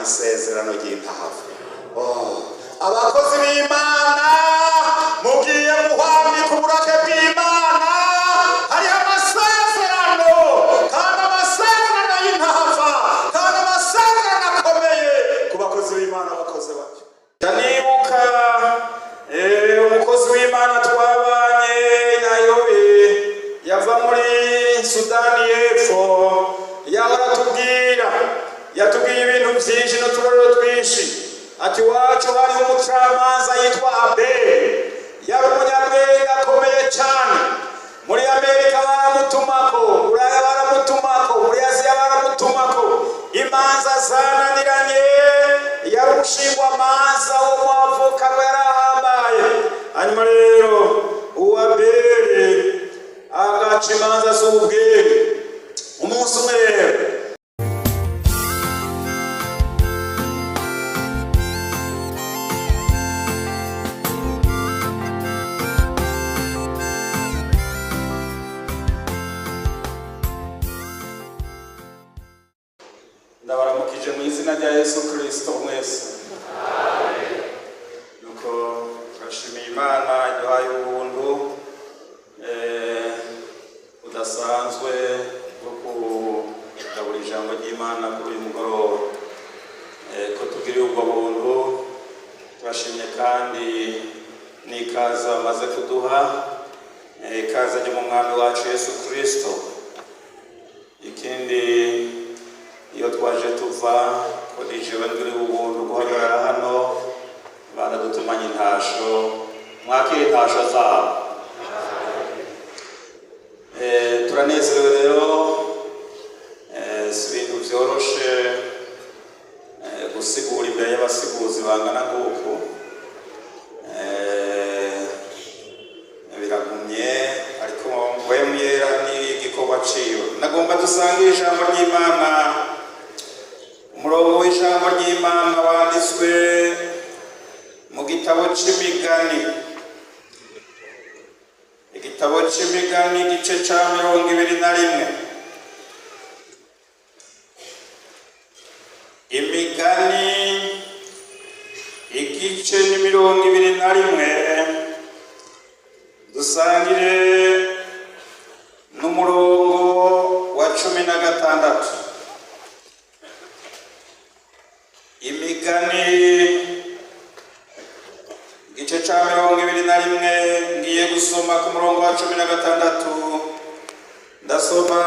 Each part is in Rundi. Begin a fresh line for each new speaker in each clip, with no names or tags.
Isezerano ry'intahava. Oh, abakozi b'Imana mugiye muhambika uburake bw'Imana. Hariho amasezerano, kandi amasezerano y'intahava, kandi amasezerano akomeye ku bakozi b'Imana bakoze batyo. Ndanibuka umukozi w'Imana twabanye i Nairobi, yava muri Sudani y'Epfo. Yahora atubwira, yatubwiye ibintu byinshi n'uturorero twinshi. Ati: "Iwacu hariho umucamanza yitwa Abeli, yari umunyabwenge akomeye cyane. Muri Amerika baramutumako, Buraya baramutumako, muri Aziya baramutumako. Imanza zananiranye, yari umushingwamanza w'umwavoka, ngo yari ahambaye. Hanyuma rero uwo Abeli agaca imanza z'ubwenge. Umunsi umwe rero..."
Ndabaramukije mu izina rya Yesu Kirisito mwese. Nuko turashimiye Imana iduhaye ubuntu budasanzwe bwo kugabura ijambo ry'Imana kuri uyu mugoroba. Ko tugiriye ubwo buntu, turashimye kandi n'ikaze bamaze kuduha, ikaze ryo mu Mwami wacu Yesu Kirisito. Ikindi, iyo twaje tuva ko jewe ngiri ubuntu guhagarara hano, baradutumanye intasho. Mwakira intasho zabo. Turanezerewe rero. Si ibintu vyoroshe gusigura imbere y'abasiguzi bangana nguku. Biragumye, ariko Mpwemu Yera ni igikorwa ciwe. Nagomba dusangire ijambo ry'Imana, umurongo w'ijambo ry'Imana wanditswe mu gitabo c'Imigani, igitabo c'Imigani, igice ca 21. Imigani, igice ni 21, dusangire n'umurongo wa 16. Imigani, igice ca 21, ngiye gusoma ku murongo wa 16. Ndasoma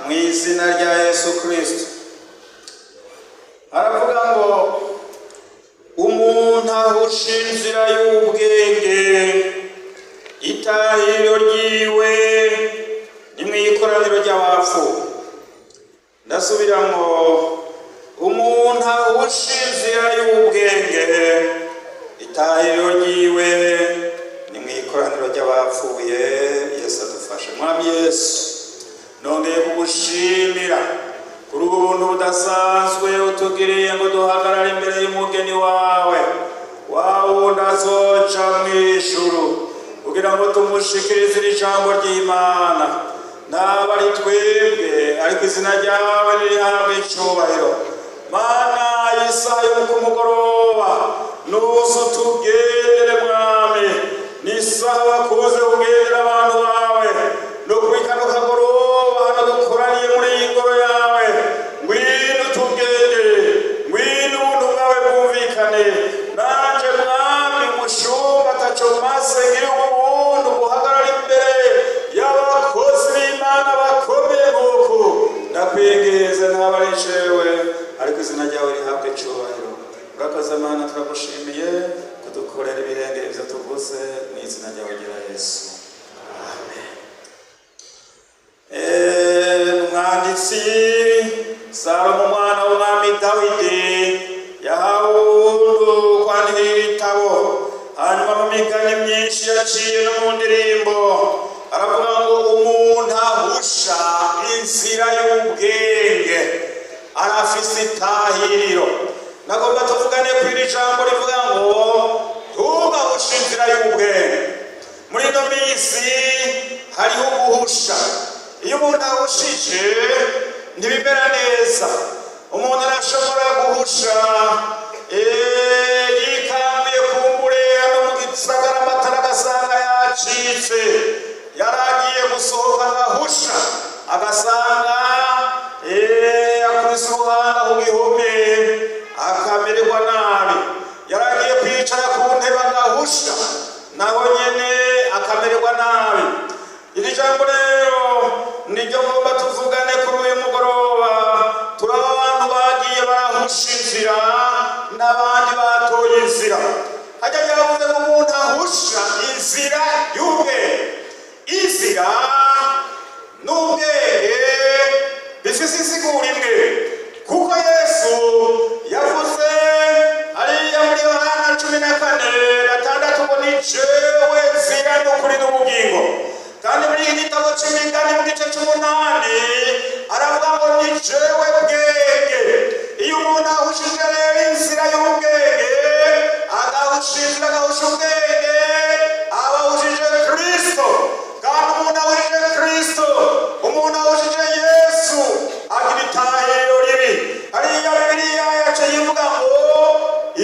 mu izina rya Yesu Kristo. Haravuga ngo: "Umuntu ahusha inzira y'ubwenge, itahiriro ryiwe ni mu ikoraniro ry'abapfu." Ndasubiramwo: "Umuntu ahusha inzira y'ubwenge, itahiriro ryiwe ni mu ikoraniro ry'abapfuye." Yesu adufashe. Mwami Yesu, nongeye kugushimira kuri ubu buntu budasanzwe utugiriye ngo duhagarare imbere y'umugeni wawe, wa wundi azoca mu ijuru, kugira ngo tumushikirize iri jambo ry'Imana. Ntabwo ari twebwe, ariko izina ryawe ririhabwa icubahiro. Mana, isaha yo ku mugoroba nuze utugendere. Mwami, ni isaha bakuze kugendera abantu bawe. No kuri kano kagoroba hano dukoraniye muri iyi ngoro yawe, ngwino utugendere, ngwino ubuntu bwawe bwumvikane. Nanje Mwami, mushumba ataco maze, ngira ubuntu guhagarara imbere y'abakozi b'Imana bakomeye nk'uku. Ndakwinginze, ntaba ari jewe, ariko izina ryawe rihabwe icubahiro. Urakoze Mana, turagushimiye kudukorera ibirengere ivyo tuvuze mu izina ryawe ryera Yesu, amen. Umwanditsi Salomo, umwana w'umwami Dawidi, yahawe ubuntu kwandika ibitabo. Hanyuma mu migani myinshi yaciye no mu ndirimbo, aravuga ngo umuntu ahusha inzira y'ubwenge arafise itahiriro. Nagomba tuvugane kuri iri jambo rivuga ngo ntugahushe inzira y'ubwenge. Muri ino minsi hariho guhusha. Iyo umuntu ahushije ntibimera neza. Umuntu arashobora guhusha.
guhusha. Yikanguye kumbure hano mu gisagara, amatara agasanga yacitse. Yaragiye gusohoka agahusha, agasanga akubise uruhanga ku gihome, akamererwa nabi. Yaragiye kwicara ku ntebe agahusha, naho nyene akamererwa nabi. Iri jambo rero niryo ngomba tuvugane kuri uyu mugoroba. Turaba abantu bagiye barahusha inzira n'abandi batoye inzira. Hajya yavuze ngo umuntu ahusha inzira y'ubwenge. Inzira n'ubwenge bifise insiguro imwe, kuko Yesu yavuze hariya muri Yohana 14:6 ngo: "Ni jewe nzira n'ukuri n'ubugingo." Kandi muri iki gitabo c'Imigani, mu gice c'umunani, aravuga ngo: "Ni jewe bwenge." Iyo umuntu ahushije rero inzira y'ubwenge, agahusha inzira, agahusha ubwenge, aba ahushije Kristo. Kandi umuntu ahushije Kristo, umuntu ahushije Yesu, agira itahiriro ribi. Hariya Bibiliya yacu yivuga ngo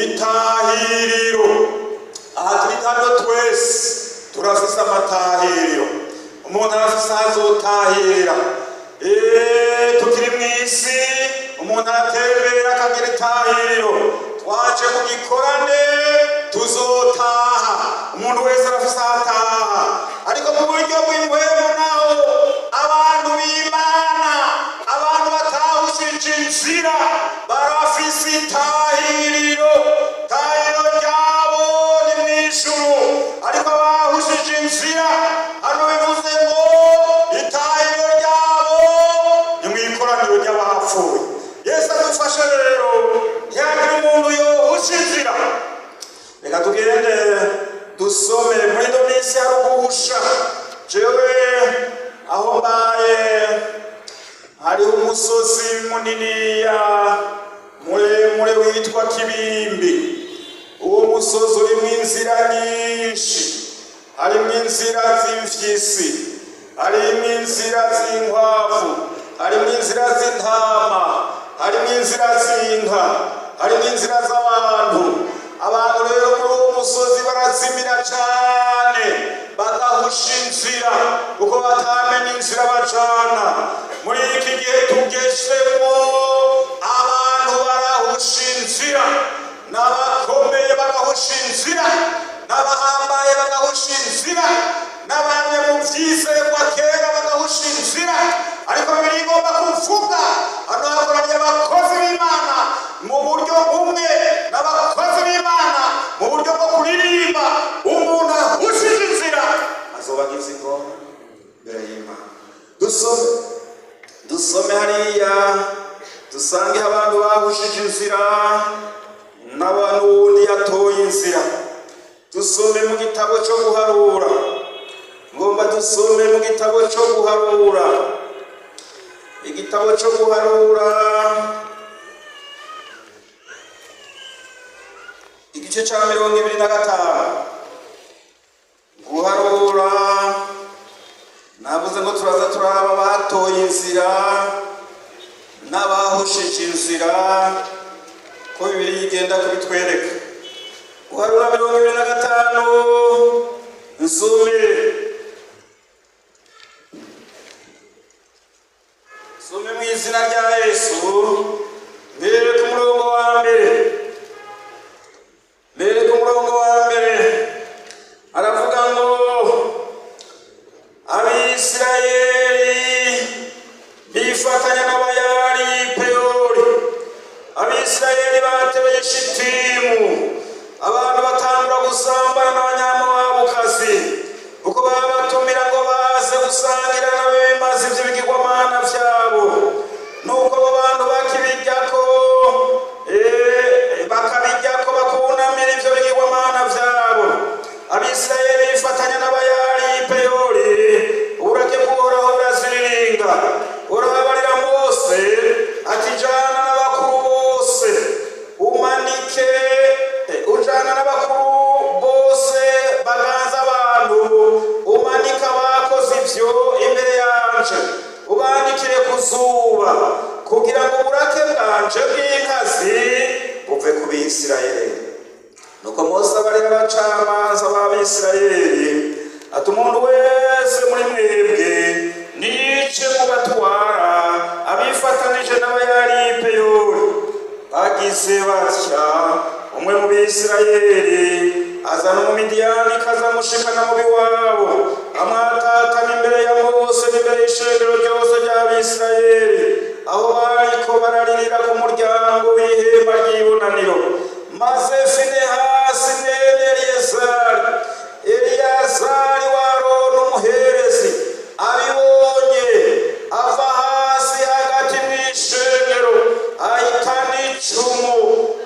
itahiriro. Aha turi hano twese turafise amatahiriro. Umuntu arafise aho azotahirira. Tukiri mu isi, umuntu aratembera akagira itahiriro. Twaje mu gikorane, tuzotaha. Umuntu wese arafise aho ataha. Ariko mu buryo bw'impwemu naho, abantu b'Imana, abantu batahushije inzira, barafise itahiriro. Tahiriro ryabo ni mu ijuru. Ariko abahushije inzira, hano bivuze ngo itahiriro ryabo ni mu ikoraniro ry'abapfuye. Yesu adufashe rero, ntihagire umuntu yohusha inzira. Reka tugende dusome. Muri ino minsi hari uguhusha. Jewe aho mbaye hariho umusozi muniniya muremure witwa Kibimbi. Uwo musozi urimo inzira nyinshi. Harimo inzira z'imfyisi, harimo inzira z'inkwavu, harimo inzira z'intama, harimo inzira z'inka, harimo inzira z'abantu. Abantu rero muri uwo musozi barazimira cane, bagahusha inzira kuko batamenya inzira bacana. Muri iki gihe tugezemo, abantu barahusha inzira, n'abakomeye bagahusha inzira, n'abahambaye bagahusha inzira, n'abamwe mu vyizerwa kera bagahusha inzira. Ariko Bibiliya igomba kuvuga, hano hakoraniye abakozi b'Imana mu buryo bumwe n'abakozi b'Imana mu buryo bwo kuririmba: umuntu ahushije inzira azoba agize ingorane imbere y'Imana. Dusome, dusome hariya, dusange abantu bahushije inzira n'abantu wundi yatoye inzira. Dusome mu gitabo cyo Guharura. Ngomba dusome mu gitabo cyo Guharura, igitabo cyo Guharura, igice cya 25. Guharura, navuze ngo turaza turaba batoye inzira n'abahushije inzira, ko Bibiliya igenda kubitwereka. Guharura 25, nsome, nsome mu izina rya Yesu. Mbere ku murongo wa mbere, mbere ku murongo wa mbere, aravuga ngo: "Abisirayeli bifatanya n'Abayali Peyori. Abisirayeli batebeye Shitimu, abantu batangura gusambana n'Abanyamowabukazi, kuko babatumira ngo baze gusangira nabo ibimazi by'ibigirwamana byabo. Nuko abo bantu bakibiryako, bakabiryako, bakunamira ivyo bigirwamana vyabo. Abisirayeli bifatanya n'Abayali Peyori, uburake bw'Uhoraho buraziriringa. Urababarira Mose ati: 'Jana n'abakuru bose umanike, ujana n'abakuru bose baganza abantu, umanike abakoze ivyo imbere yanje, ubandikire ku zuba, kugira ngo uburake bwanje bw'inkazi."
Bisirayeli. Nuko Mose abarira abacamanza b'Abisirayeli ati: "Umuntu wese muri mwebwe niyice mu batwara abifatanije n'abayari Peyori." Bagize batya, umwe mu Bisirayeli azana Umumidiyani kazamushikana mu biwabo, amwatatana imbere ya Mose n'imbere y'ishengero ryose ry'Abisirayeli, aho bariko bararirira ku muryango w'ihema ry'ibonaniro. Maze Finehasi mwene Eliyazari wa Aroni umuherezi abibonye, ava hasi hagati mw'ishengero, ahitana icumu,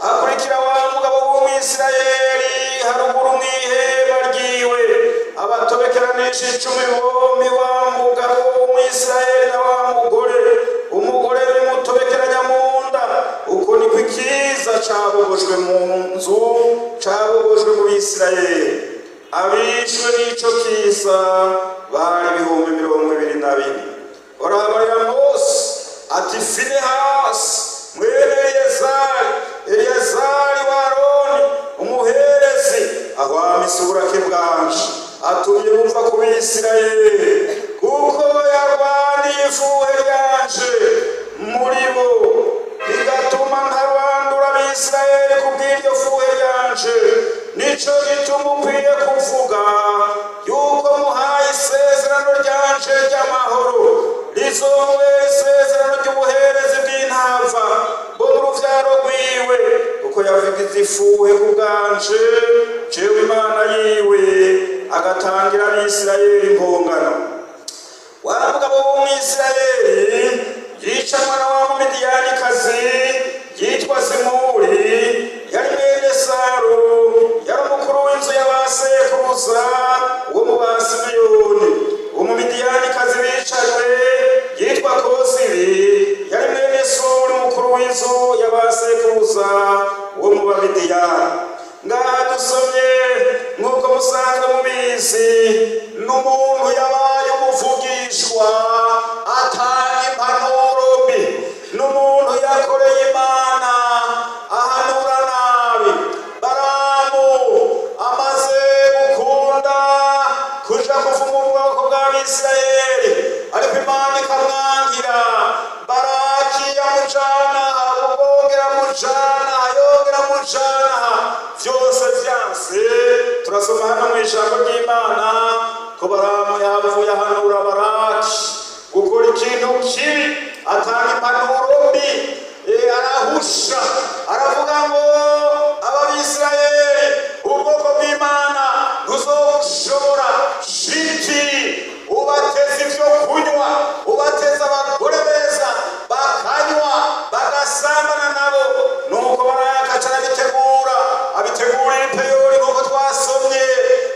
akurikira wa mugabo w'Umwisirayeli haruguru mw'ihema ryiwe, abatobekeranisha icumi bombi, wa mugabo w'Umwisirayeli na wa mugore. Umugore bimutobekeranya mu nda. Uko niko ikiza cabogojwe mu nzu, cabogojwe mu Bisirayeli. Abishwe n'ico kiza bari 24,000. Barabarira Mose ati: "Finehasi mwene Eliyazari wa Aroni umuherezi ahwamise uburake bwanje, atumye bumva ku Bisirayeli, kuko yarwaniye ifuhe ryanje muri bo, bigatuma ntarwandura Abisirayeli kubw'iryo fuhe ryanje. Nico gituma ukwiye kuvuga yuko muhaye isezerano ryanje ry'amahoro, rizobera isezerano ry'ubuherezi bw'intava bo mu ruvyaro rwiwe, kuko yavugize ifuhe ku bwanje, jewe Imana yiwe, agatangira Abisirayeli impongano." Wa mugabo w'Umwisirayeli yicanwa na wa Mumidiyanikazi yitwa Zimuri, yari mwene Saru, yari umukuru w'inzu y'abasekuruza wo mu Basimeyoni. Umumidiyanikazi bicanywe yitwa Kozibi, yari mwene Suri, umukuru w'inzu y'abasekuruza wo mu Bamidiyani. Ngaha dusomye, nk'uko musanzwe mubizi, n'umuntu yabaye umuvugishwa, atanga impanuro mbi, n'umuntu yakoreye Imana ahanura nabi. Baramu amaze gukunda kuja kuvuma ubwoko bw'Abisirayeli, ariko Imana ikamwangira. Baraki yamujana, ubwongera amujana, yongera amujana, vyose vyanse. Turasoma hano mu ijambo ry'Imana ko Baramu yavuye ahanura Baraki gukora ikintu kibi, atanga impanuro mbi. Arahusha, aravuga ngo Ababisirayeli, ubwoko bw'Imana, ntuzobushobora. Shiti ubateze ibyo kunywa, ubateze abagore beza, bakanywa, bagasambana nabo. Nuko Barakaca arabitegura, abitegurira iPeyori, nk'uko twasomye.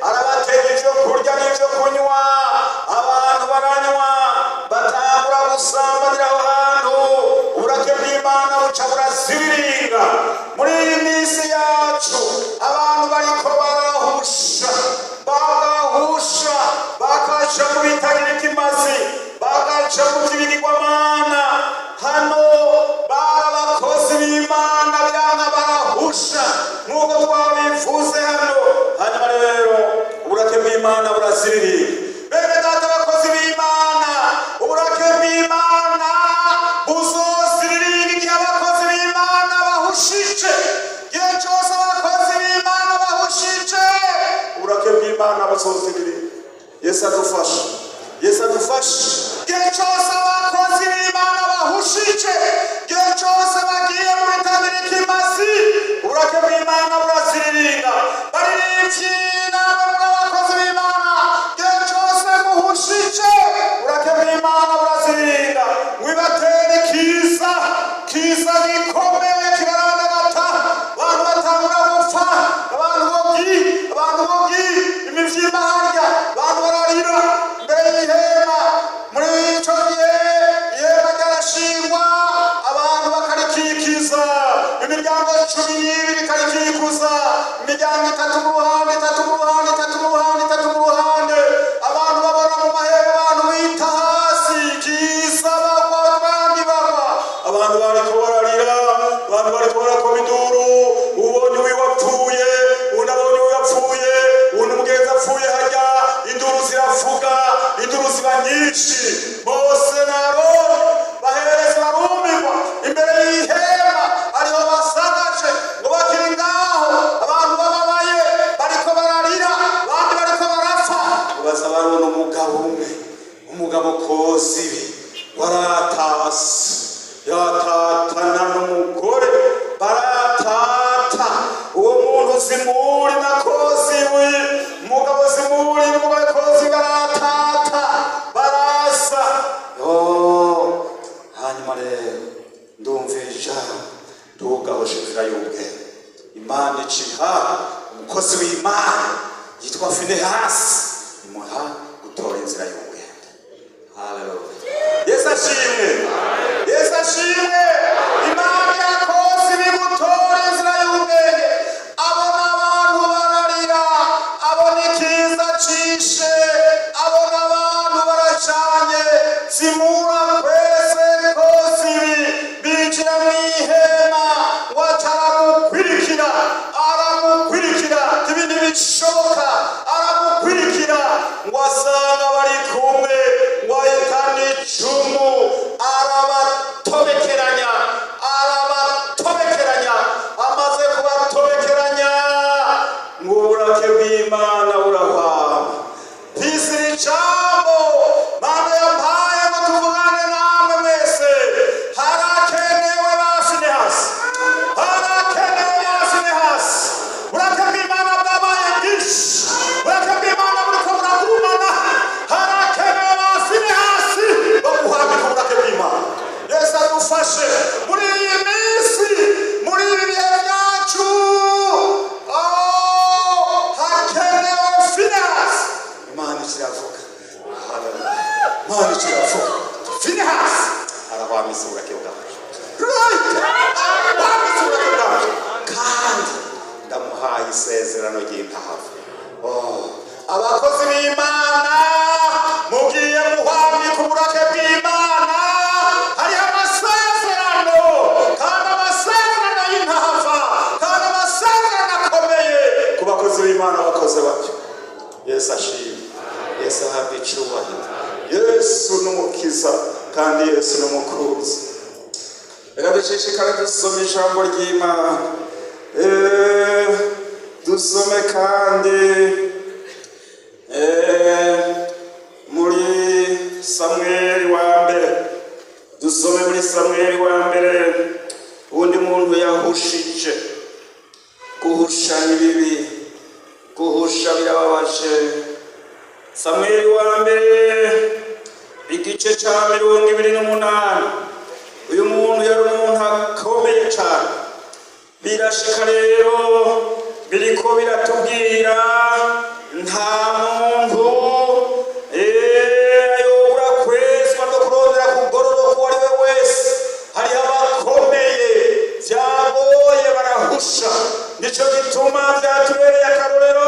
Arabatega ibyo kurya n'ibyo kunywa, abantu baranywa, batangura gusambanira aho hantu. Uburake bw'Imana buca buraziringa. Muri iyi minsi yacu abantu bariko barahusha, bagahusha, bakaja mu bitagira ikimazi, bakaja mu by'ibigirwamana. Hano bari abakozi b'Imana, biranga, barahusha, nk'uko twabivuze hano. Hanyuma rero uburake bw'Imana buraziriringa. Bene data, abakozi b'Imana, uburake bw'Imana buzoziriringa igihe abakozi b'Imana bahushije. Igihe cyose abakozi b'Imana bahushije, uburake bw'Imana buzoziriringa. Yesu adufashe, Yesu adufashe. Igihe cyose abakozi b'Imana bahushije, igihe cyose bagiye mu bitagira ikimazi, uburake bw'Imana buraziriringa. Baririmbyi, namwe muri abakozi b'Imana, igihe cyose muhushije, uburake bw'Imana buraziriringa. Mwibatere kiza, kiza gikomeye kibarandagata, abantu batangura gupfa, abantu bogi, abantu bogi imivyimba harya, abantu bararira imbere y'ihema. Muri ico gihe ihema ryarashingwa, abantu bakarikikiza, imiryango 12 ikarikikuza, imiryango itatu mu ruhande, itatu mu ruhande, itatu mu ruhande, itatu mu ruhande. Abantu babona mu mahema, abantu bita hasi kiza, bagwa, abandi bagwa. Abantu bariko bararira, abantu bariko barakoma induru. Umugabo Kozibi waratase, yatatana n'umugore baratata. Uwo muntu Zimuri na Kozibi, umugabo Zimuri n'umugore Kozibi baratata, barasa. Oh, hanyuma rero ndumva ijambo: "Ntugahoshe inzira y'ubwenge." Imana iciha umukozi w'Imana yitwa Finehasi, imuha gutora inzira y'ubwenge. Haleluya! Yesu ashimwe, Yesu ashimwe. Imana yakoze ibigutora inzira y'ubwenge. Abona abantu bararira, abona ikiza cishe, abona abantu baracanye. Zimura kwese Kozibi binjira mu ihema, waca aramukwirikira, aramukwirikira. Ibindi bishoboka, aramukwirikira ngo asanga bari kumwe, ngo ahitane icumu, arabatobekeranya, arabatobekeranya. Amaze kubatobekeranya, ngo uburake bw'Imana burahwama. Mfise ijambo Mana yampaye ngo tuvugane namwe mwese. Harakenewe ba Finehasi, harakenewe ba Finehasi. Burake bw'Imana bwabaye bwinshi, burake bw'Imana buriko buragurumana. Harakenewe ba Finehasi baguhambika uburake bw'Imana. Yesu adufashe muri iyi minsi, muri ibi bihe byacu. Oh, hakenewe Finehasi. Imana ikiravuga. Haleluya! Imana ikiravuga. Finehasi arahwamisa uburake bwacu. Right, arahwamisa uburake bwacu, kandi ndamuhaye isezerano ry'intavu. Oh, abakozi b'Imana mugiye guhambika uburake bw'Imana. Hariho amasezerano, kandi amasezerano y'intava, kandi amasezerano akomeye ku bakozi b'Imana bakoze batyo. Yesu ashimwe, Yesu ahabwa icubahiro. Yesu n'Umukiza, kandi Yesu n'Umukunzi. Reka dushishikare dusome ijambo ry'Imana. Dusome kandi muri Samweli wa mbere, dusome muri Samweli wa mbere. Undi muntu yahushije. Guhusha ni bibi, guhusha birababaje. Samweli wa mbere, igice cya 28. Uyu muntu yari umuntu akomeye cyane. Birashika rero, biriko biratubwira nta muntu ayobora kwezwa no kurondera kugororoka uwo ari we wese. Hariho abakomeye byagoye barahusha. Nico gituma byatubereye akarorero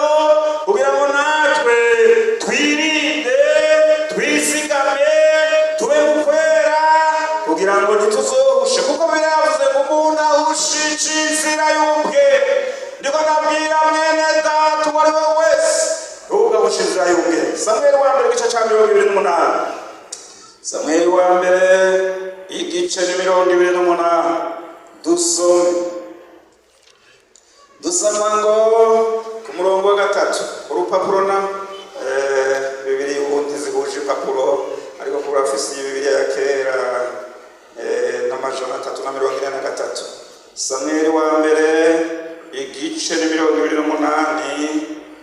kugira ngo natwe twirinde, twizigame, tube mu kwera, kugira ngo ntituzohushe, kuko biravuze ngo umuntu ahushije inzira y'ubwe. Ndiko ndabwira mwene data uwo ari we wese: ntugahushe inzira y'ubwe. Samweli wa mbere, igice cya 28. Samweli wa mbere, igice ni 28. Dusome. Dusoma ngo ku murongo wa 3, urupapuro na bibiri ubundi zihuje impapuro, ariko kuba afise iyi Bibiliya ya kera n'343. Samweli wa mbere, igice ni 28.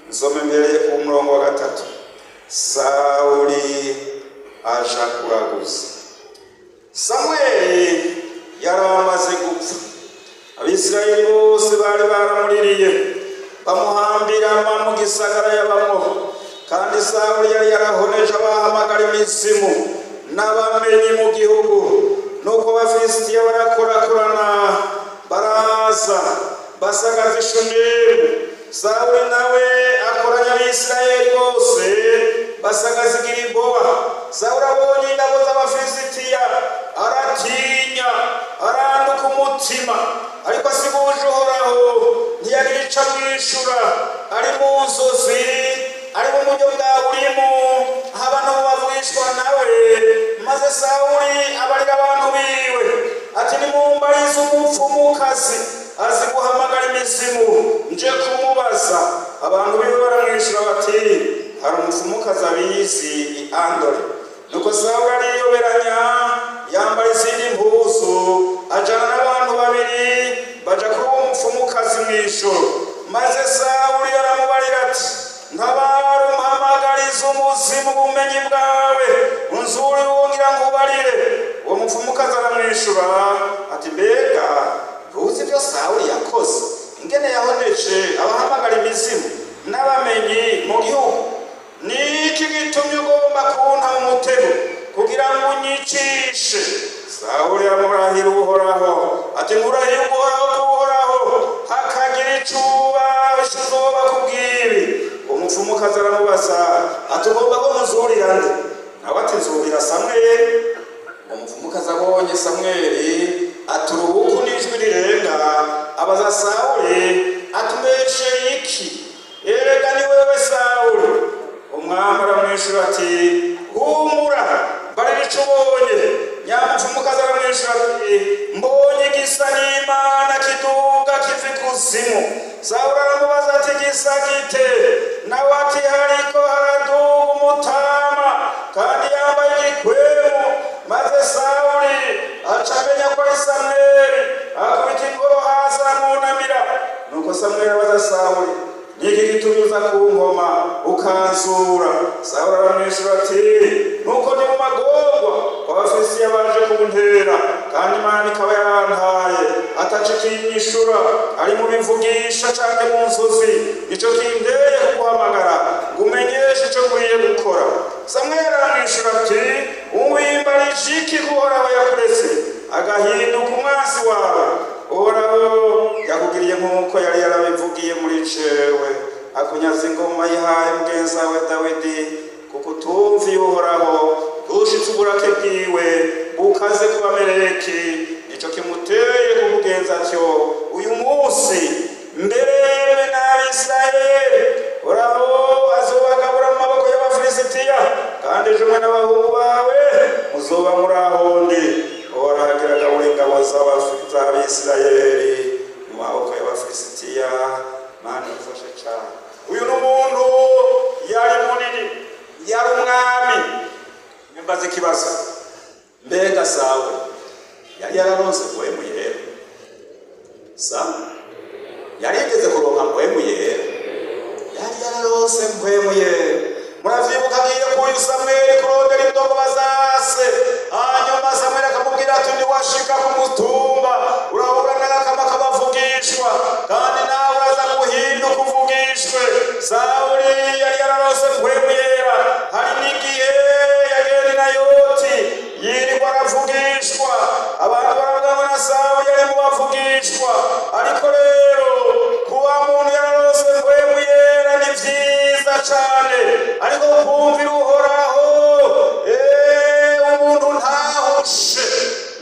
Nsome mbere ku murongo wa 3. Sawuli aja kuraguza. Samweli yari amaze gupfa, Abisirayeli bose bari baramuririye, bamuhambira mu gisagara yabamwo. Kandi Sawuli yari yarahoneje abahamagara imizimu n'abamenyi mu gihugu. Nuko Abafilisitiya barakorakorana, baraza basagaza Ishunemu. Sawuli nawe akoranya Abisirayeli bose, basagaza Gilibowa. Sawuli abonye ingabo z'Abafilisitiya aratinya, aranduka umutima. Ariko asiguje Uhoraho, ntiyagira ico amwishura, ari mu nzozi, ari mu buryo bwa burimu, haba no mu bavugishwa nawe. Maze Sawuli abarira abantu biwe ati: "Nimumbarize umupfumukazi azi guhamagara imizimu, nje kumubaza." Abantu biwe baramwishura bati: "Hari umupfumukazi abizi i Andore." Nuko Sawuli ariyoberanya, yambara izindi mpuzu, ajana n'abantu babiri, baja kuri uwo mupfumukazi mw'ijoro. Maze Sawuli aramubarira ati: "Ntabara, umpamagarize umuzimu ubumenyi bwawe, unzure wongera nkubarire." Uwo mupfumukazi aramwishura ati: "Mbega ntuzi ibyo Sawuli yakoze, ingene yahoneje abahamagara imizimu n'abamenyi mu gihugu? Niki gitumye ugomba kunta mu mutego kugira ngo unyicishe?" Sawuli aramurahira Uhoraho ati: "Nkurahiye Uhoraho, ko Uhoraho hakagira icuba uzoba kubw'ibi." Umupfumukazi aramubaza ati: "Ugomba ko muzurira nde?" Nawe ati: "Nzurira Samweli." Umupfumukazi abonye Samweli ati urubuku n'ijwi rirenga, abaza Sawuli ati: "Umbeshe iki? Erega ni wewe Sawuli." Umwami aramwishura ati: "Humura, mbarira ico ubonye." Nyamupfumukazi aramwishura ati: "Mbonye igisa n'Imana kiduga kiva ikuzimu." Sawuli aramubaza ati: "Gisa gite?" Nawe ati: "Hariko haraduga umutama, kandi yambaye igikwemu." Maze Sawuli aca amenya ko ari Samweli, akubita inkoro hasi, aramwunamira. Nuko Samweli abaza Sawuli: "Niki gitumye uza ku nkoma ukanzura?" Sawuli aramwishura ati: "Nuko ndi mu magorwa, Abafilisitiya baje kuntera, kandi Imana ikaba yarantaye, ataco ikinyishura ari mu bivugisha canke mu nzozi. Nico kinteye kuguhamagara ngo umenyeshe ico nkwiye gukora." Samweli aramwishura ati: "Uwimbarije iki ko Uhoraho yakuretse agahinduka umwansi wawe? Uhoraho yakugiriye nk'uko yari yarabivugiye muri jewe, akunyaza ingoma yihaye mugenzi wawe Dawidi, kuko utumviye Uhoraho, ushitse uburake bwiwe bukaze ku Bameleki. Nico kimuteye kukugenza atyo uyu munsi. Mbere n'Abisirayeli Uhoraho azobagabura mu maboko y'Abafilisitiya, kandi ejo mwe n'abahungu bawe muzoba muri ahondi. Uhoraho agira agabura ingabo z'Abisirayeli mu maboko y'Abafilisitiya." Mana idufashe cane. Uyu ni umuntu yari munini, yari umwami. Nimbaze ikibazo: mbega Sawuli yari yararonse Mpwemu Yera? Sa yari yigeze kuronka Mpwemu Yera? Yari yararonse Mpwemu Yera. Muravyibuka agiye kuyu Samweli kurondera indogoba zase, hanyuma Samweli akamubwira ati: "Ntiwashika ku mutumba urahura n'agakama kabavugishwa, kandi nawe uraza guhinduka uvugishwe." Sawuli yari yararonse Mpwemu Yera. Hari n'igihe yagenda i Nayoti, yirirwa aravugishwa, abantu baravuga ngo na Sawuli yari mu bavugishwa. Ariko rero kuba muntu yararonse Mpwemu Yera ni vyiza cane, ariko kumvira Uhoraho, umuntu ntahushe,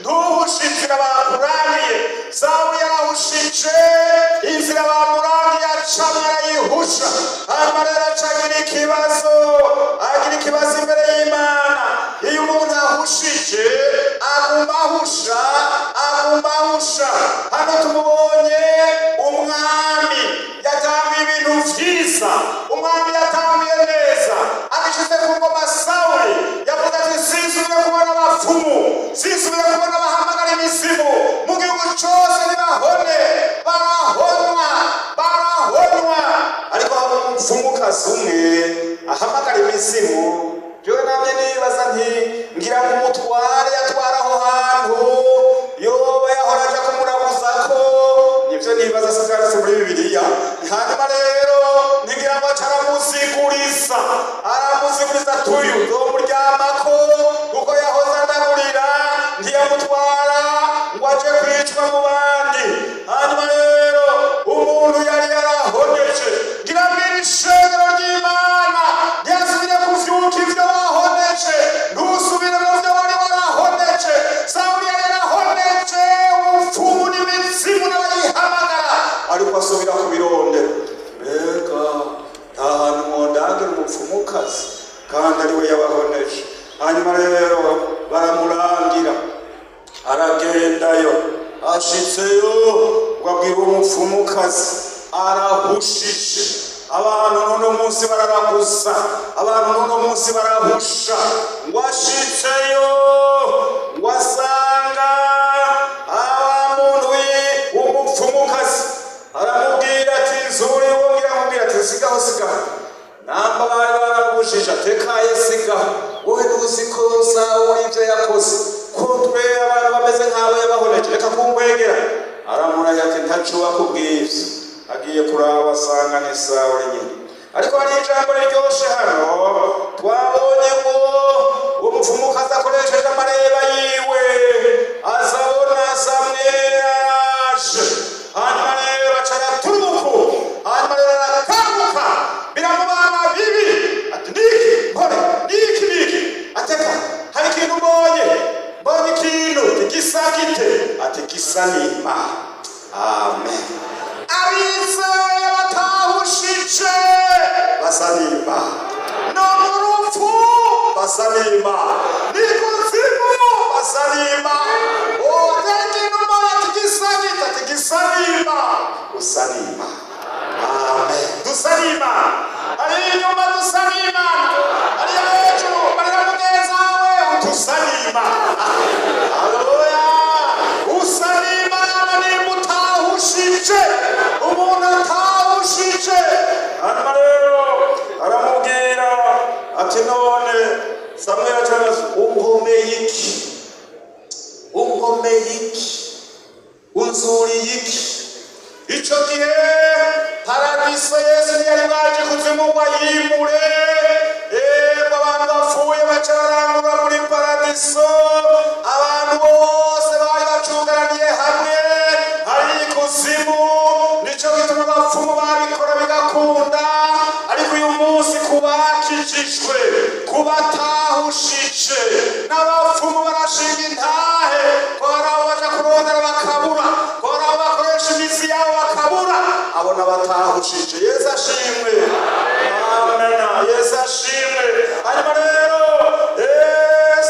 ntuhushe inzira bakurangiye. Sawuli yarahushije inzira bamurangiye, acamwo arayihusha, hanyuma rero aca agira ikibazo, agira ikibazo imbere y'Imana. Iyo umuntu ahushije, aguma ahusha, aguma ahusha. Hano tumubonye umwami yatanguye ibintu vyiza, umwami yatanguye neza. Abishize ku ngoma, Sawuli yavuze ati: "Sinsubire kubona abapfumu, sinsubire kubona abahamagara imizimu mu gihugu cose, nibahone." Barahonywa, barahonywa. Ariko haba umupfumukazi umwe ahamagara imizimu. Jewe namye nibaza nti: ngira ngo umutware yatwara aho hantu yoba yahora aja kumurabuzako. Nivyo nibaza, sivyanditse muri Bibiliya. Hanyuma rero ntigira ngo aca aramuziguriza, aramuziguriza tuyu nzomuryamako, kuko yahoze andagurira, ntiyamutwara ngo aje kwicwa mu bandi. Hanyuma rero umuntu yari yarahoneje, ngira mbwira ishengero ry'Imana, ntiyasubire kuvyuka ivyo wahoneje, ntusubire mu vyo wari warahoneje. Sawuli yari yarahoneje ubupfumu n'imizimu n'abayihamagara, ariko asubira kubirondera. Mbega nta hantu mwondangira umupfumukazi kandi ari we yabahoneje? Hanyuma rero baramurangira, aragendayo. Ashitseyo ngo abwira umupfumukazi, arahushije.
Abantu n'uno munsi bararaguza, abantu n'uno munsi barahusha. Ngo ashitseyo, ngo asanga aba muntu w'umupfumukazi, aramubwira ati: "Nzuri." Wongera amubwira ati: "Sigaho, sigaho." Namba bari baramubujije, atekaye, sigaho, wowe ntuzi ko Sawuli ibyo yakoze, ko twe abantu bameze nk'abo yabahoneje, reka kungwegera. Aramuraye ati: "Ntaco wakubwiye ivyo." Agiye kuraba, asanga ni Sawuli nyine. Ariko hari ijambo riryoshe hano. Twabonye ngo uwo mupfumukazi akoresheje amareba yiwe, azabona Samweli araje. Hanyuma rero aca araturuku, hanyuma rero arakanguka, biramubana bibi, ati: "Niki nkore? Niki, niki?" Ateka hari ikintu mbonye, mbonye ikintu gisa gite? Ati: "Gisa n'Imana." Amen. Abizeye batahushije basa n'Imana, no mu rupfu basa n'Imana, n'ikuzimu basa n'Imana. Oh, atari ikintu mbonye. Ati: "Gisa gite?" Ati: "Gisa n'Imana." Usa n'Imana. Amen. Dusa n'Imana. Ari inyuma dusa n'Imana, ari hejuru barira mugenzi wawe utusa n'Imana. Haleluya. Usa n'Imana nimba utahushije. Umuntu atahushije, hanyuma rero aramubwira ati: "None Samweli," acabaza: "Ungomeye iki? Ungomeye iki? Unzuriye iki?" Ico gihe paradiso, Yesu ntiyari bwaje kuzimu ngo ayimure. Yego, abantu bapfuye baca barangura muri paradiso. Abantu bose bari bacugaraniye hamwe hari ikuzimu. Nico gituma abapfumu babikora bigakunda. Ariko uyu munsi, kubakijijwe, kubatahushije, n'abapfumu barashinga intahe ko hari abo baja kurondera bakabura, ko hari abo bakoresha imizi yabo bakabura. Abo n'abatahushije. Yesu ashimwe. Amena. Yesu ashimwe. Hanyuma rero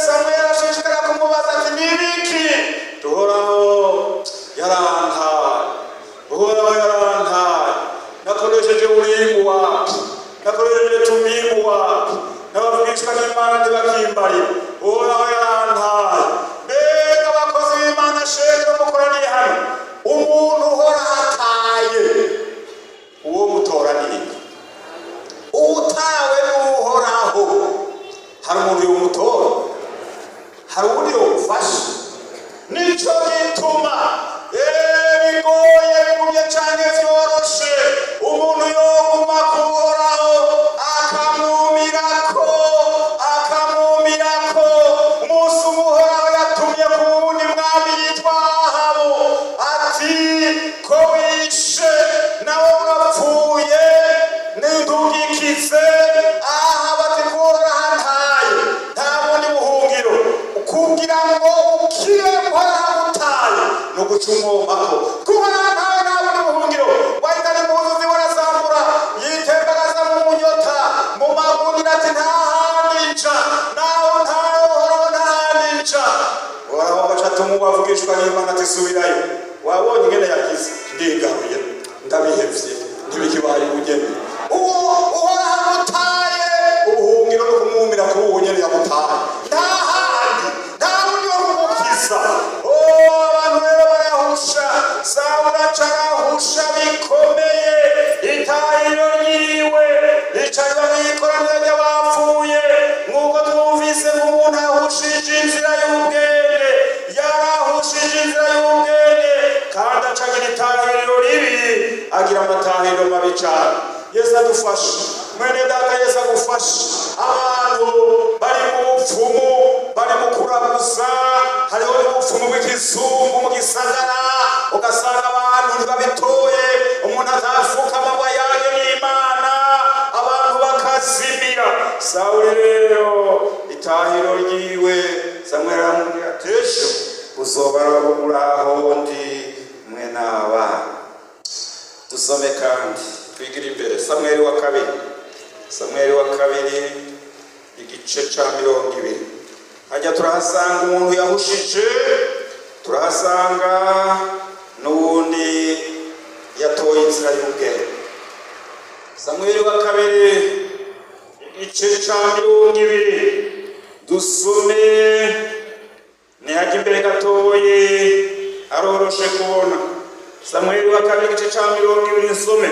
Samweli ashishikara kumubaza ati: "Nibiki?" "Uhoraho yarantaye, Uhoraho yarantaye. Nakoresheje Urimu wapi, nakoresheje Tumimu wapi, n'abavugishwa n'Imana ntibakimbarira. Uhoraho yarantaye." Mbega abakozi b'Imana, shengero mukoraniye hano, umuntu uhora ataye, uwo mutora ni utawe n'Uhoraho. Hari umuntu yomutora? Hari uwundi yogufasha? Nico gituma bigoye, bigumye canke vyoroshe, umuntu yoguma kuhoraho, akamwumirako, akamwumirako. Umunsi umwe Uhoraho yatumye ku wundi mwami yitwa Ahabu, ati: "Ko wishe, nawe urapfuye, nindugikize." Ahabu ati: "Kuhoraho antaye, nta bundi buhungiro kugira ngo ukire Uhoraho agutaye ni uguca umwomako. Kuhoraho ntawe, nta bundi buhungiro." Wahitana impuzu ziwe, arazambura, yitembagaza mu munyota, mu magunira, ati: "Nta handi nca, naho ntawe Uhoraho, nta handi nca." Uhoraho agaca atuma uwavugishwa n'Imana ati: "Subirayo, wabonye ingene yagize. Ndigaruye, ndabihevye, ntibikibaye ubugeni." Uwo Uhoraho agutaye, ubuhungiro no kumwumira kuri uwo nyene yagutaye, nta handi, nta wundi wo kumukiza. Oh, abantu rero barahusha. Sawuli aca arahusha bikomeye, itahiro ryiwe ricarwa mw'ikoraniro ry'abapfuye. Nk'uko twumvise nk'umuntu ahushije inzira y'ubwenge, yarahushije inzira y'ubwenge, kandi acagira itahiriro ribi, agira amatahiriro mabi cane. Yesu adufashe. Mwene data, Yesu agufashe. Abantu bari mu bupfumu, bari mu kuraguza. Hariho n'ubupfumu bw'ikizungu mu gisagara, ugasanga abantu ntibabitoye. Umuntu atafukama ngo ayage n'Imana, abantu bakazimira. Sawuli rero itahiro ryiwe, Samweli aramubwira ati: "Ejo uzoba uraho ndi mwe n'abana." Dusome kandi twigire imbere Samweli wa kabiri, Samweli wa kabiri, igice ca 20. Hajya turahasanga umuntu yahushije, turahasanga n'uwundi yatoye inzira y'ubwenge.
Samweli wa kabiri, igice ca 20, dusome ntihajya imbere gatoye, aroroshe kubona. Samweli wa kabiri, igice ca 20,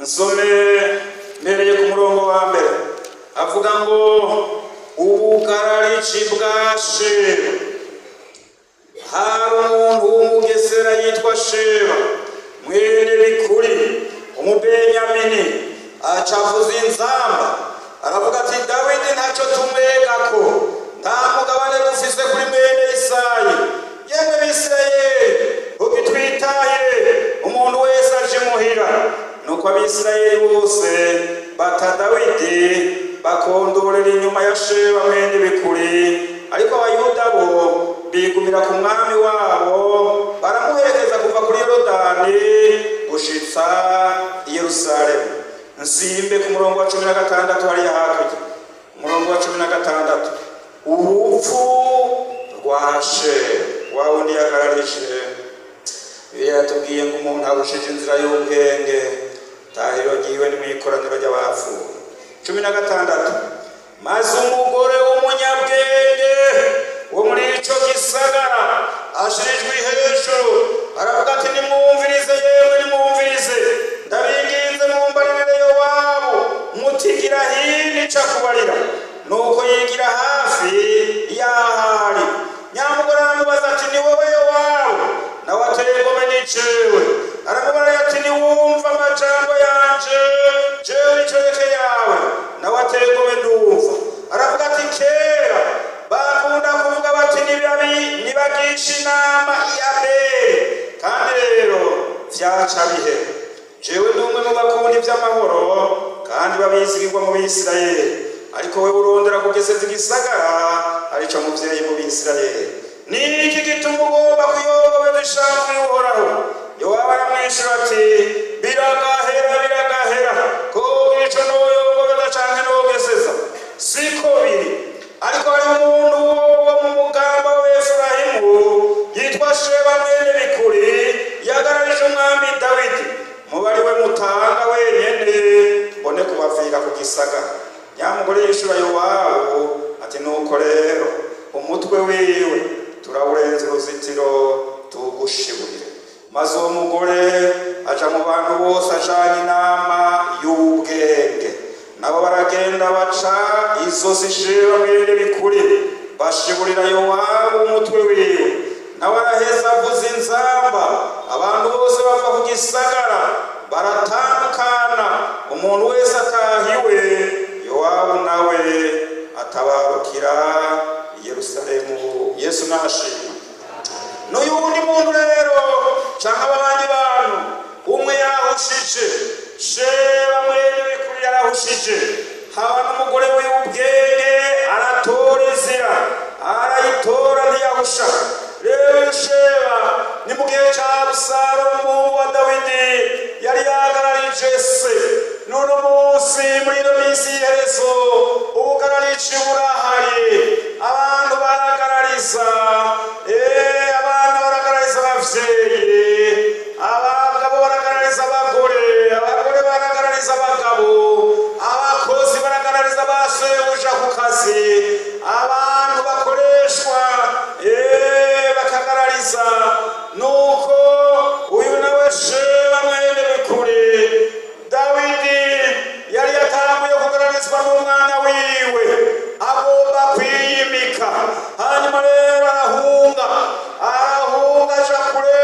nsome mpereye ku murongo wa mbere. Avuga ngo ubugararici bwa Sheba. Hari umuntu w'Umugesera yitwa Sheba, mwene Bikuri, Umubenyamini. Acavuza inzamba, aravuga ati: "Dawidi ntacyo tumwegako, nta mugabane dufise kuri mwene Isayi. Yemwe Bisirayeli, ugitwitaye, umuntu wese aje imuhira." Nuko Abisirayeli bose bata Dawidi, bakondorera inyuma ya Sheba mwene Bikuri. Ariko Abayuda bo bigumira ku mwami wabo, baramuherekeza kuva kuri Yorodani gushitsa i Yerusalemu. Nsimbe ku murongo wa 16 hariya hakurya, umurongo wa 16, urupfu rwa Sheba, wa wundi yagararije. Bibiliya yatubwiye ngo umuntu arushije inzira y'ubwenge, tahiro ryiwe ni mu ikoraniro ry'abapfuye. 16: maze umugore w'umunyabwenge wo muri ico gisagara ashira ijwi hejuru, aravuga ati: "Nimwumvirize, yemwe nimwumvirize, ndabinginze mumbaririre Yowabu mutigira hino ica kubarira." Nuko yigira hafi y'ahari. Nyamugore aramubaza ati: "Ni wowe Yowabu?" Nawe ateye ingome: "Ni jewe." Aramubarira ati: "Niwumva amajambo yanje, jewe inshoreke yawe." Nawe ateye ingome: "Ndumva." Aravuga ati: "Kera bakunda kuvuga bati: 'Nibagisha inama i Abeli,' kandi rero vyaca bihera. Jewe ndi umwe mu bakunda ivy'amahoro kandi babizigirwa mu Bisirayeli, ariko wewe urondera kugeseza igisagara arico muvyeyi mu Bisirayeli. Ni iki gituma ugomba kuyobobeza ishavu y'Uhoraho?" Yowabu aramwishura ati: "Biragahera, biragahera ko ico noyobobeza canke nogeseza. Siko biri, ariko hari umuntu wo mu mugamba w'Efurahimu yitwa Sheba mwene Bikuri, yagararije umwami Dawidi. Muba ari we mutanga wenyene, mbone kubavira ku gisagara." Nyamugore yishura Yowabu ati: "Nuko rero umutwe wiwe turawurenza uruzitiro, tuwugushiburire." Maze uwo mugore aja mu bantu bose ajanye inama y'ubwenge, nabo baragenda baca izosi Sheba mwene Bikuri, bashiburira Yowabu umutwe wiwe. Nawe araheza avuza inzamba, abantu bose bava ku gisagara, baratandukana, umuntu wese atahiwe. Yowabu nawe atabarukira i Yerusalemu. Yesu nashimwe. N'uyu wundi muntu rero, canke abandi bantu, umwe yahushije, Sheba mwene Bikuri yarahushije, haba n'umugore w'ubwenge, aratora inzira, arayitora, ntiyahusha. Rero Sheba ni mu gihe ca Abusalomu, umuhungu wa Dawidi, yari yahagararije se. N'uno munsi, muri ino minsi y'iherezo, ubugararici burahari. Abantu baragarariza, abana baragarariza abavyeyi, abagabo baragarariza abagore, abagore baragarariza abagabo, abakozi baragarariza ba sebuja ku kazi, abantu bakoreshwa bakagarariza. Nuko uyu nawe Sheba mwene Bikuri, Dawidi yari yatanguye kugaragarizwa n'umwana wiwe, agomba kwiyimika. Hanyuma rero arahunga, arahunga aja kure.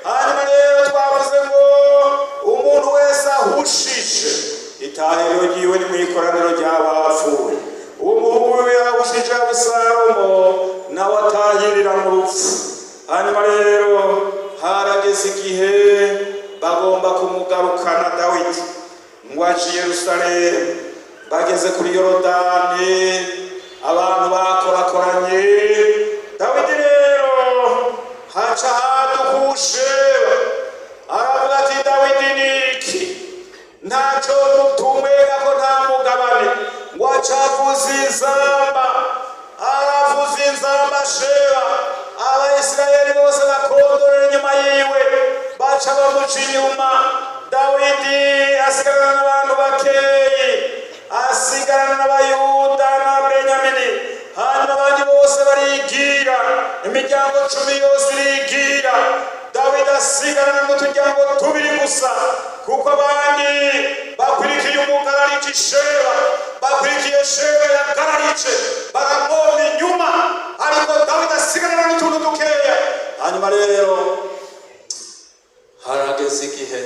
Hanyuma rero twavuze ngo umuntu wese ahushije, itahiro ryiwe ni mu ikoraniro ry'abapfuye. Uwo muhungu wiwe yarahushije, Abusalomo, nawe atahirira mu rupfu. Hanyuma rero harageze igihe bagomba kumugarukana Dawidi ngo aje i Yerusalemu. Bageze kuri Yorodani, abantu bakorakoranye Dawidi. Rero haca hadukushe, aravuga ati: "Dawidi ni iki? Ntacyo mutumwega ko nta mugabane." Ngo acavuza inzamba, aravuza inzamba Sheba, Abayisirayeli bose bakondorera inyuma yiwe, baca bamuca inyuma.
Dawidi asigarana n'abantu bakeyi, asigarana n'Abayuda na Benyamini. Hanyuma abandi bose barigira, imiryango 10 yose irigira. Dawidi asigarana n'uturyango tubiri gusa, kuko abandi bakurikiye umugararici Sheba, bakurikiye Sheba yagararice, baramwona inyuma, ariko Dawidi asigarana n'utuntu dukeya. Hanyuma rero harageze igihe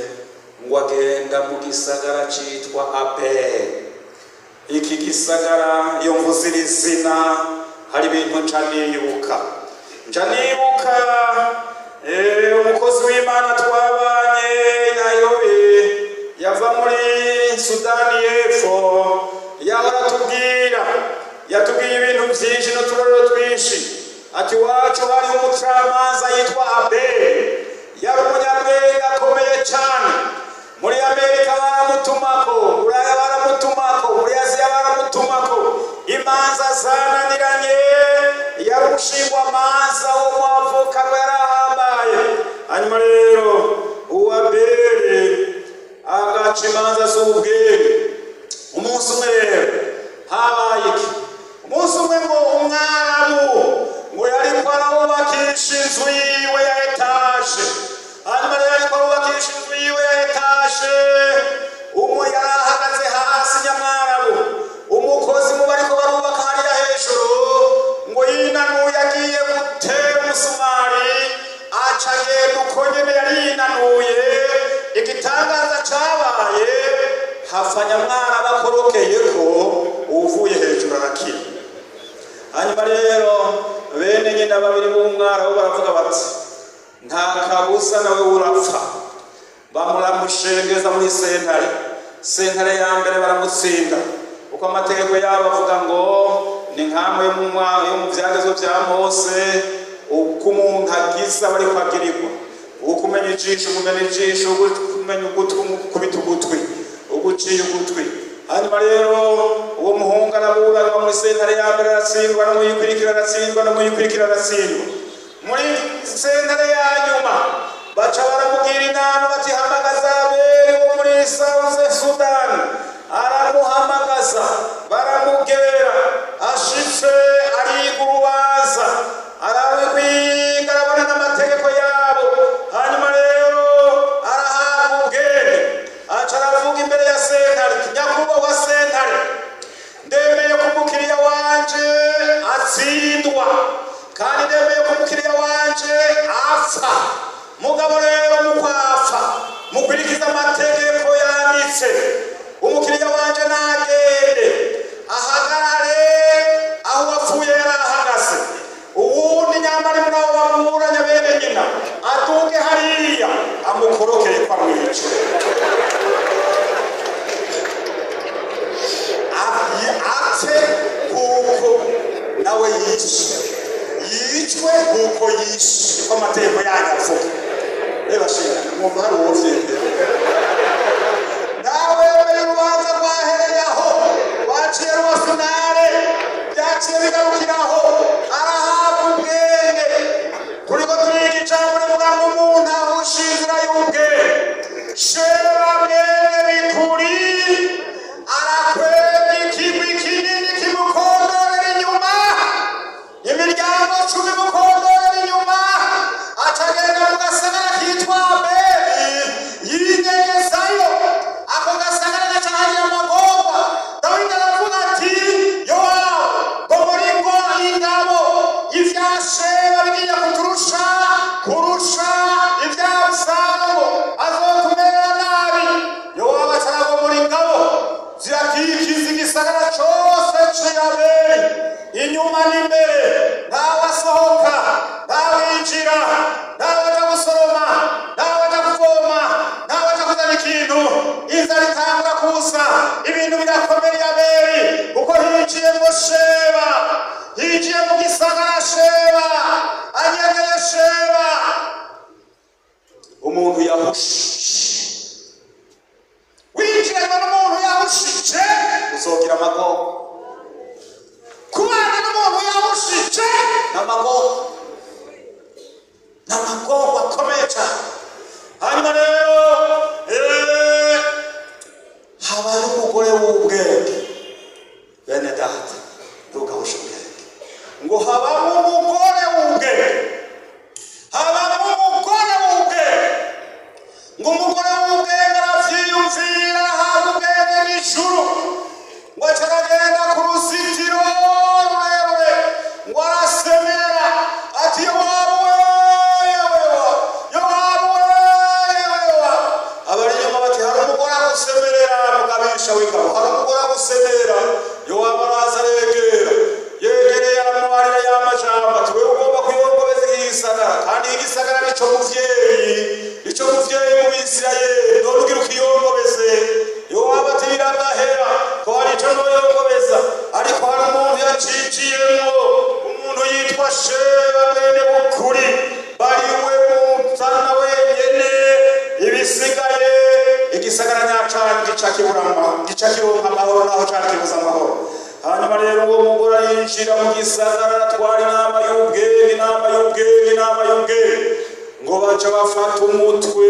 ngo agenda mu gisagara citwa Abeli. Iki gisagara, iyo mvuze iri zina, hari ibintu nca nibuka, nca nibuka umukozi w'Imana twabanye i Nairobi, yava muri Sudani y'Epfo. Yahora atubwira, yatubwiye ibintu byinshi n'uturorero twinshi. Ati: "Iwacu hariho umucamanza yitwa Abeli, yari umunyabwenge akomeye cyane. Muri Amerika baramutumako, Buraya baramutumako, muri Aziya baramutumako. Imanza zananiranye, yari umushingwamanza wo mu avoka, ngo yari ahambaye." Hanyuma rero uwo Abeli agaca imanza z'ubwenge. Umunsi umwe rero habaye iki? Umunsi umwe ngo Umwarabu ngo yariko arubakisha inzu yiwe ya etaje. Hanyuma rero ariko arubakisha inzu yiwe ya etaje, umwe yari ahagaze hasi, nyamwarabu, umukozi mu bariko barubaka hariya hejuru, ngo yinanuye agiye gutera umusumari, aca agenda uko nyene yari yinanuye. Igitangaza cabaye, hafa nyamwarabu akorokeyeko, uwuvuye hejuru arakira. Hanyuma rero bene nyina babiri b'umwarabu baravuga bati: "Nta kabuza, nawe urapfa." Bamuramushengeza muri sentare. Sentare ya mbere baramutsinda, kuko amategeko yabo avuga ngo ni nkamwe yo mu vyagezo vya Mose, uko umuntu agize aba ariko agirirwa: ukumenya ijisho umumena ijisho, ukumenya ugutwi umukubita ugutwi, uguciye ugutwi. Hanyuma rero uwo muhungu araburanwa muri sentare ya mbere, aratsindwa, no muyikurikira aratsindwa, no muyikurikira aratsindwa. Muri sentare ya nyuma baca baramugira inama bati: "Hamagaza Abeli wo muri South Sudan." Aramuhamagaza, baramugera. Ashitse ariga urubanza, ararwiga, arabona n'amategeko yabo. Hanyuma rero arahabwa ubwenge, aca aravuga imbere ya sentare ati: "Nyakubahwa sentare, ndemeye ko umukiriya wanje atsindwa, kandi ndemeye ko umukiriya wanje apfa. Mugabo rero mu kwapfa, mukurikiza amategeko yanditse, umukiriya wanje nagende ahagarare aho uwapfuye yari ahagaze. Uwundi nyamara muri abo bamuburanya, bene nyina, aduge hariya amukorokere kwa mwica." Apfe kuko nawe yishe, yicwe kuko yishe, ko amategeko yanyu avuga. Reba shinga, mwumva hari uwo vyemera? Nawe wemeye urubanza rwahereye aho, rwaciye ruba finale, byaciye bigarukiraho. Arahabwa ubwenge. Turiko turiga ijambo rivuga ngo umuntu ahusha inzira y'ubwenge. Sheba mwene Bikuri arakwega ikigwi kinini kimukondorera inyuma, imiryango 10 imukondorera inyuma. Acagenda mu gasagara kitwa Abeli, yinyegezayo. Ako gasagara gacahagira amagorwa. Dawidi aravuga ati: "Yowabu, ngo muri ngo ingabo, ivya Sheba bigiye kuturusha kurusha ibya Abusalomo, azotumerera nabi." Yowabu acaragomora ingabo, zirakikiza igisagara cose c'Abeli, inyuma n'imbere. Ntawasohoka, ntawinjira, ntawaja gusoroma, ntawaja kuvoma, ntawaja kuzana ikintu. Inzara itangura kuza, ibintu birakomeye Abeli, kuko hinjiyemo Sheba, hinjiye mu gisagara Sheba, anyegeye Sheba. Umuntu yahushije, winjiranywe n'umuntu yahushije, uzogira amagorwa. Kubana n'umuntu yahushije n'amagorwa, n'amagorwa akomeye cyane. Hanyuma rero Isirayeli, none ugira ukiyongobeze. Yowabu ati biragahera ko hari ico noyongobeza, ariko hari umuntu yaciciyemwo, umuntu yitwa Sheba mwene Bukuri, bariwe muzana wenyene, ibisigaye igisagara nyacanyu gica kibura gica kironka amahoro naho cari kibuze amahoro. Hanyuma rero uwo mugore arinjira mu gisagara, aratwara inama y'ubwenge, inama y'ubwenge, inama y'ubwenge, ngo baca bafata umutwe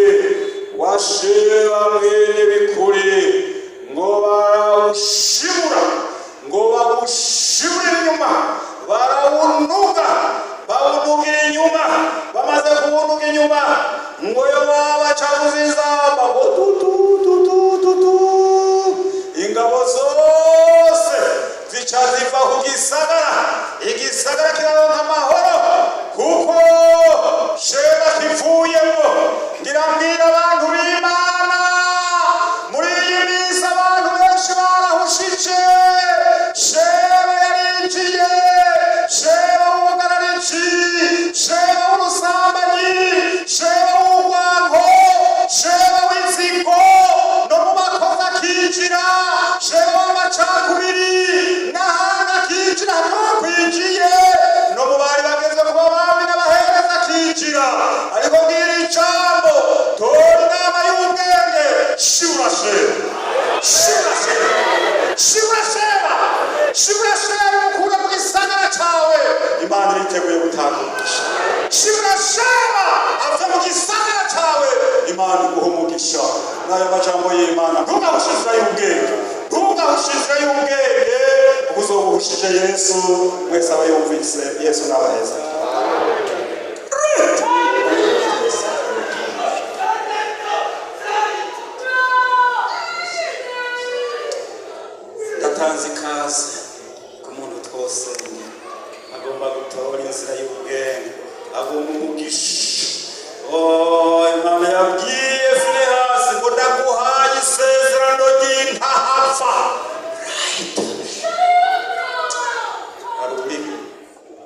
wa Sheba mwene Bikuri, ngo barawushibura, ngo bawushibure inyuma, barawunuga, bawunugira inyuma. Bamaze kuwunuga inyuma, ngo Yowabu acavuza inzamba ngo tutu tutu tutu, ingabo zose zica ziva ku gisagara, igisagara kiraronka amahoro kuko Sheba kivuyemo. Ngira mbwira abantu b'Imana, muri iyi minsi abantu benshi barahushije. Sheba yarinjiye, Sheba w'ubugararici, Sheba w'ubusambanyi, Sheba w'urwango, Sheba w'inzigo, no mu bakozi akinjira, Sheba w'amacakubiri, n'ahandi akinjira, ntakwinjiye no mu bari bageze kuba abami n'abahereza akinjira. Ariko ngira ijambo, tora inama y'ubwenge, shibura Sheba, shibura Sheba, shibura Sheba, shibura Sheba, umukure mu gisagara cawe. Imana iriteguye gutanga umugisha. Shibura Sheba ave mu gisagara cawe, Imana iguha umugisha. N'ayo majambo y'Imana, ntugahushe inzira y'ubwenge, ntugahushe inzira y'ubwenge, kuko uzobuhushije Yesu. Mwese aba yumvise, Yesu n'abaheza. Ndatanze ikaze ku muntu twosenge agomba gutora inzira y'ubwenge, agomba umugisha. Oh, Imana yabwiye Finehasi ngo ndaguhaye isezerano ry'intahapfa. Hari uri,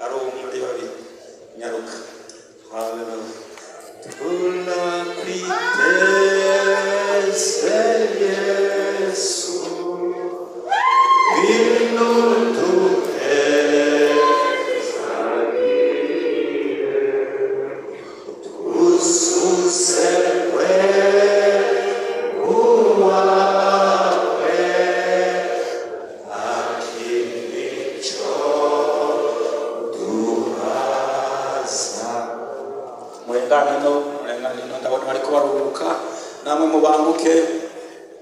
hari muri babiri, nyaruka. Haleluya.
Tunakwiteze Yesu, ngwino duhezagire, twuzuze wawe, akimico duhaza.
Murengane no, murengane no, ndabona bariko baruhuka, namwe mubanguke.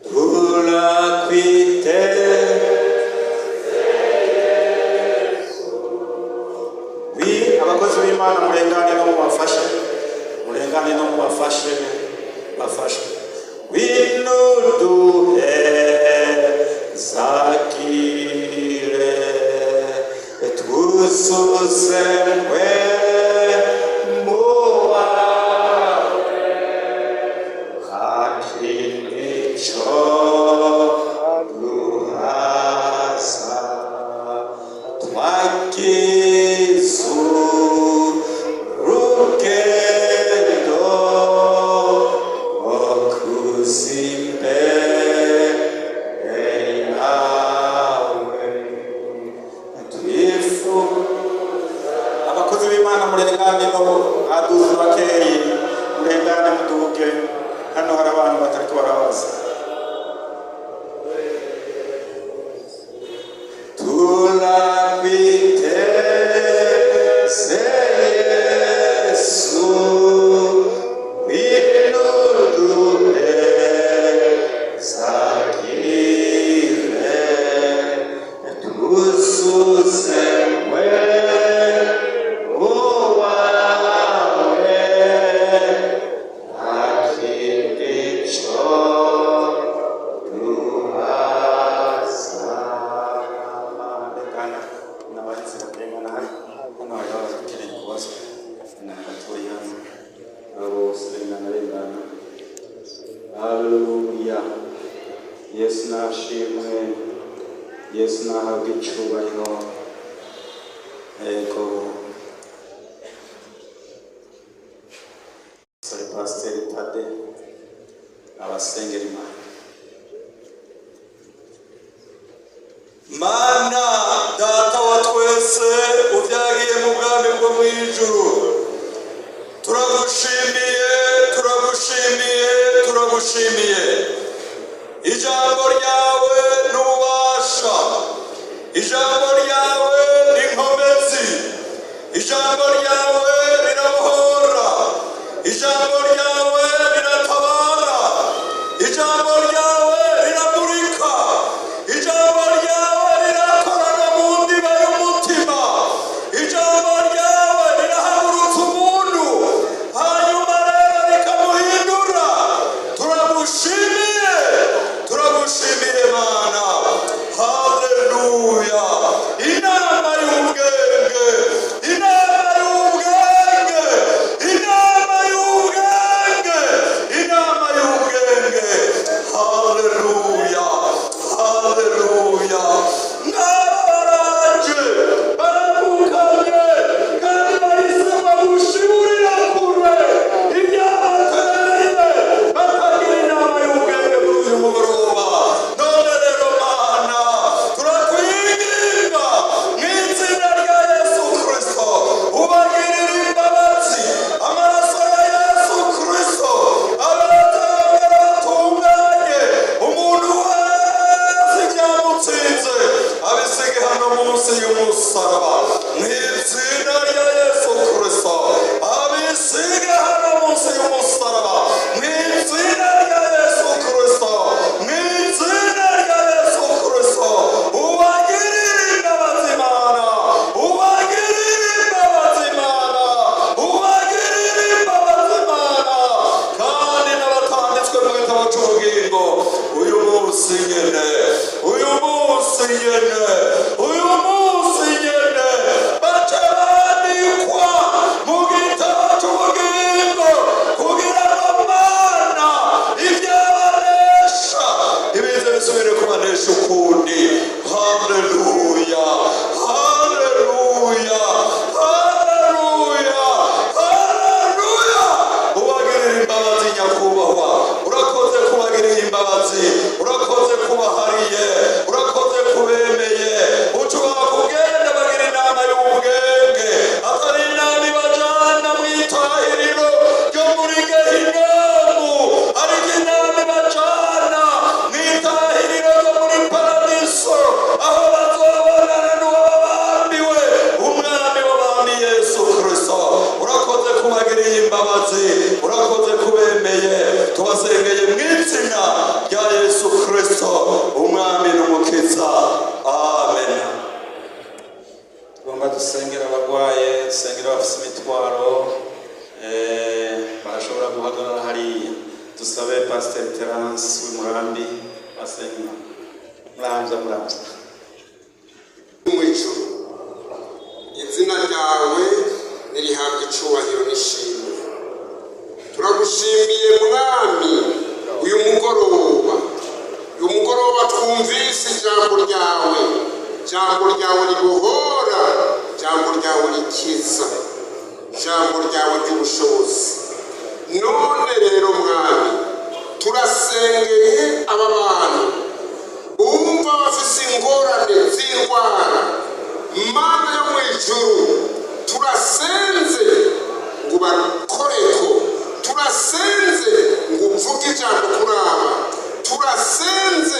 Turakwite
Wi abakozi b'Imana, murengane no mubafashe, murengane no mubafashe, bafashe.
Ngwino duhezagire, twuzuze wawe, akimico duhaza, twagize urugendo okuza imbere yawe, twifuza.
Abakozi b'Imana, murengane no, aduze bakeyi, murengane muduge, hano hari abantu batariko barabaza.
Turakwiteze Yesu, ngwino duhezagire, twuzuze wawe, akimico duhaza.
Rengana n'abarinzi barengana, hano hano hari abakeneye kubaza na gatoya hano, abo bose rengana, rengana. Haleluya, Yesu nashimwe, Yesu nahabwe icubahiro. Ego, sore, Pasiteri Tade.
Abasengera Imana.
Mana Data wa twese uvyagiye mu bwami bwo mu ijuru, turagushimiye, turagushimiye, turagushimiye. Ijambo ryawe n'ububasha, ijambo ryawe ni inkomezi, ijambo ryawe rirabohora, ijambo ryawe riratabara, ijambo ryawe riramurika, ijambo ryawe rirakorana mu ndiba y'umutima, ijambo ryawe rirahagurutsa umuntu hanyuma rero rikamuhindura. Turagushimiye, turagushimiye Mana. Haleluya. Inama y'ubwenge, inama y'ubwenge, inama y'ubwenge, inama y'ubwenge. Haleluya, haleluya. Ngaba baraje baravukanye kandi bahisemo gushiburira kure ibyabateye, batagira inama y'ubwenge muri uyu mugoroba. None rero Mana, turakwinginga mu izina rya Yesu Kristo, ubagirire imbabazi. Amaraso ya Yesu Kristo abatangara batunganye. Umuntu wese ibyamutsinze abisige hano munsi y'umusaraba mu izina rya Yesu Kristo. Abisige hano munsi y'umusaraba mu izina rya Yesu Kristo, mu izina rya Yesu Kristo. Ubagirire imbabazi Mana, ubagirire imbabazi Mana, ubagirire imbabazi Mana. Kandi n'abatanditswe mu gitabo cy'ubugingo uyu munsi nyene, uyu munsi nyene, uyu munsi nyene bace bandikwa mu gitabo cy'ubugingo, kugira ngo Mana ibyabanesha ibize bisubire kubanesha ukundi. Haleluya, haleluya, haleluya, haleluya. Ubagirira imbabazi Nyakubahwa. Urakoze kubagirira imbabazi, urakoze kubahariye, urakoze kubemeye. Ushobora kugenda bagira inama y'ubwenge, atari inama ibajana mu itahiriro ryo muri Gehinomu, ariko inama ibajana mu itahiriro ryo muri paradiso, aho bazobonana n'uwababambiwe, Umwami w'abami Yesu Kristo. Urakoze kubagiriye imbabazi, urakoze kubemeye. Tubasengeye mu izina rya Yesu Kristo, Umwami n'Umukiza. Amen.
Tugomba dusengera abarwaye, dusengera abafite imitwaro, barashobora guhagarara hariya. Dusabe Pasiteri Terence w'Imurambi asenga Imana. Muramvya, muramvya.
Mu ijuru, izina ryawe nirihabwa icubahiro n'ishimwe. Turagushimiye Mwami uyu mugoroba, uyu mugoroba twumvise ijambo ryawe, ijambo ryawe ribohora, ijambo ryawe rikiza, ijambo ryawe ry'ubushobozi. None rero Mwami, turasengeye aba bantu bumva bafise ingorane z'indwara. Mana yo mu ijuru, turasenze ngo bakoreko, turasenze ngo uvuge ijambo kuri aba, turasenze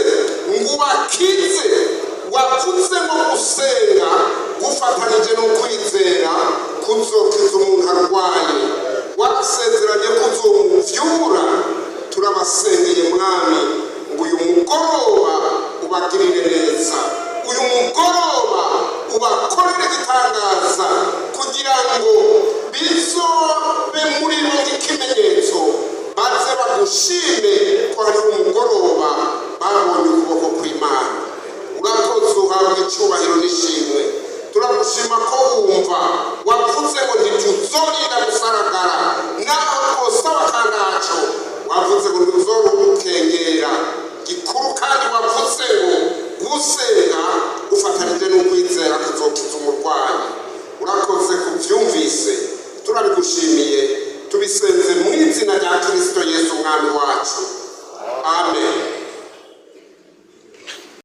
ngo ubakize. Wavuze ngo gusenga gufatanije no kwizera kuzokiza umuntu arwaye. Warasezeranye kuzomuvyura. Turabasengeye Mwami ngo uyu mugoroba ubagirire neza, uyu mugoroba ubakorere igitangaza, kugira ngo bizobe muri bo nk'ikimenyetso, baze bagushime ko hari umugoroba babonye ukuboko kw'Imana. Urakoze, uhabwa icyubahiro n'ishimwe. Turagushima ko wumva. Wavuze ngo ntituzorinda gusaragara naho twosaba kandaco. Wavuze ngo ntituzorukengera gikuru, kandi wavuze ngo gusenga gufatanije n'ukwizera kuzokiza umurwayi. Urakoze kubyumvise, turabigushimiye. Tubisenze mu izina rya Kirisito Yesu Umwami wacu.